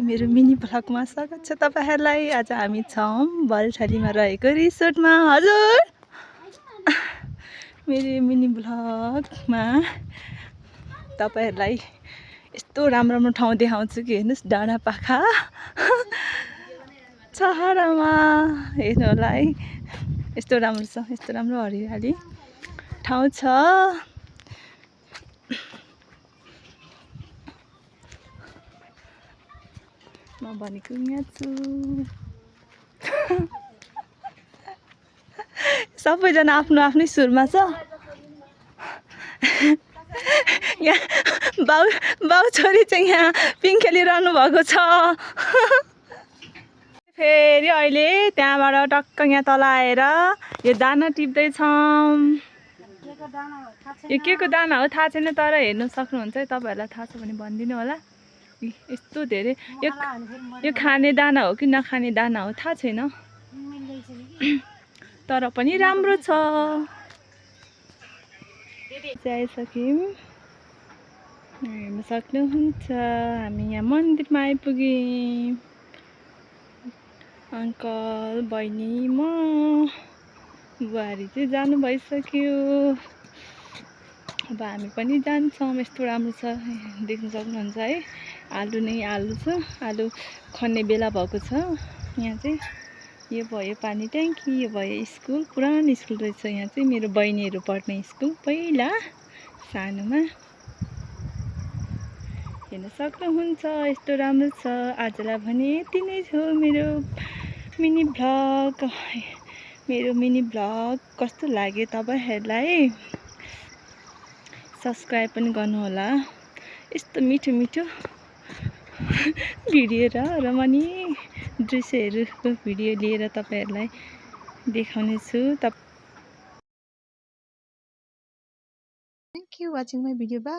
मेरो मिनी भ्लगमा स्वागत छ तपाईहरुलाई। आज हामी छौं बलछारीमा रहेको रिसोर्टमा। हजुर मेरो मिनी भ्लगमा तपाईहरुलाई यस्तो राम्रो ठाउँ देखाउँछु कि हेर्नुस्, डाँडा पाखा छहरामा हेर्नु होला है। यस्तो राम्रो छ, यस्तो राम्रो हरियाली ठाउँ छ। म भनेको यहाँ छु। सबैजना आफ्नो आफ्नै सुरमा छ। यहाँ बाउ छोरी चाहिँ यहाँ पिङ खेलिरहनु भएको छ। फेरि अहिले त्यहाँबाट टक्क यहाँ तल आएर यो दाना टिप्दै छौं। यो के को दाना हो थाहा छैन, तर हेर्न सक्नुहुन्छ है। तपाईहरुलाई थाहा छ भने भनिदिनु होला। यस्तो धेरै यो खाने दाना हो कि नखाने दाना हो थाहा छैन, तर पनि राम्रो छ। आइसक्यौं, हेर्न सक्नुहुन्छ। हामी यहाँ मन्दिरमा आइपुग्यौं। अङ्कल, बहिनी, म, बुहारी चाहिँ जानु भइसक्यो। अब हामी पनि जान्छौँ। यस्तो राम्रो छ, देख्न सक्नुहुन्छ है। आलु नै आलु छ, आलु खन्ने बेला भएको छ। यहाँ चाहिँ यो भयो पानी ट्याङ्की, यो भयो स्कुल, पुरानो स्कुल रहेछ। यहाँ चाहिँ मेरो बहिनीहरू पढ्ने स्कुल पहिला सानोमा। हेर्न सक्नुहुन्छ, यस्तो राम्रो छ। आजलाई भने यति नै थियो मेरो मिनी भ्लग। मेरो मिनी भ्लग कस्तो लाग्यो तपाईहरुलाई? सब्स्क्राइब पनि गर्नु होला। यस्तो मिठो मिठो भिडियो र रमणी दृश्यहरूको भिडियो लिएर तपाईहरुलाई देखाउने छु। Thank you watching my video. Bye.